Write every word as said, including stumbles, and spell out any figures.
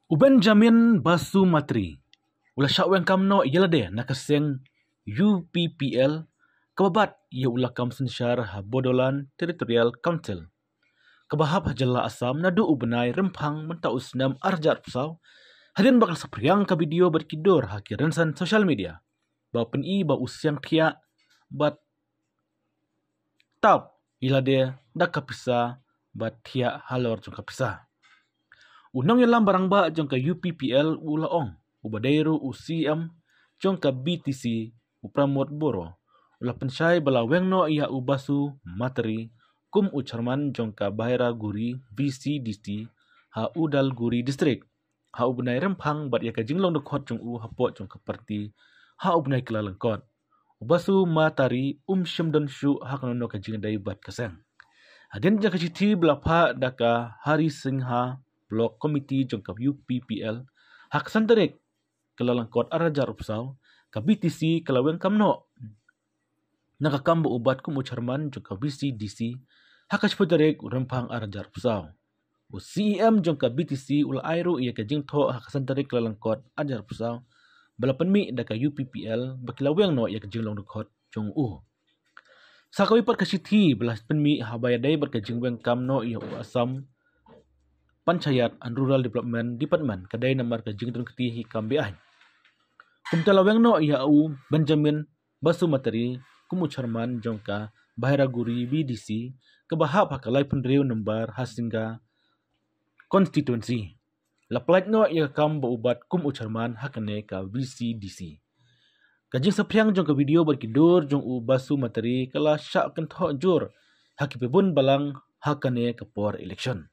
U Benjamin Basu Matri u la shah weng kam noh ïa lade na ka seng U P P L kaba bat ïa u la kam synshar ha Bodoland Territorial Council kaba hap ha jylla Assam naduh u bnai Rymphang mynta u snem arhajar arphew saw. Hadien ba ka la saphriang ka video bad ki dur ha ki rynsan social media ba pyni ba u siang thiah bad tap ïa lade da ka pisa bad thiah halor jong ka pisa. U nongïalam barangbah jong ka U P P L u la ong, uba dei ruh u C E M jong ka B T C, u Pramod Boro, u la pynshai ba la weng noh ïa u Basu Matri kum u chairman jong ka Bahairaguri V C D C ha Udalguri District ha u bnai Rymphang bad ïa ka jinglong dkhot jong u hapoh jong ka party ha u bnai Kyllalyngkot. U Basu Matri um shym don shuh ha kano kano ka jingïadei bad ka seng. Hadien jong ka shithi ba la phah da ka Hari Singha Block Committee jong ka U P P L ha ka san tarik Kyllalyngkot arhajar arphew saw, ka B T C ka la weng kam noh na ka kam ba u bat kum u chairman jong ka V C D C ha ka shiphew tarik Rymphang arhajar arphew saw. U C E M jong ka B T C u la ai ruh ïa ka jingthoh ha ka san tarik Kyllalyngkot arhajar arphew saw ba la pynmih da ka U P P L ba ki la weng noh ïa ka jinglong dkhot jong u. Sa kawei pat ka shithi ba la pynmih haba ïadei bad ka jingweng kam noh ïa u Assam Panchayat and Rural Development Department ka dei namar ka jingdon kti hi kam beaiñ. Kumta la weng noh ïa u Benjamin Basu Matri kum u chairman jong ka Bahairaguri B D C kaba hap ha ka laiphew hynriew number Haflong constituency. La pyllait noh ïa ka kam ba u bat kum u chairman ha kane ka V C D C. Ka jingsaphriang jong ka video bad ki dur jong u Basu Matri ka la shah kynthoh jur ha ki pynbun balang ha kane ka por election.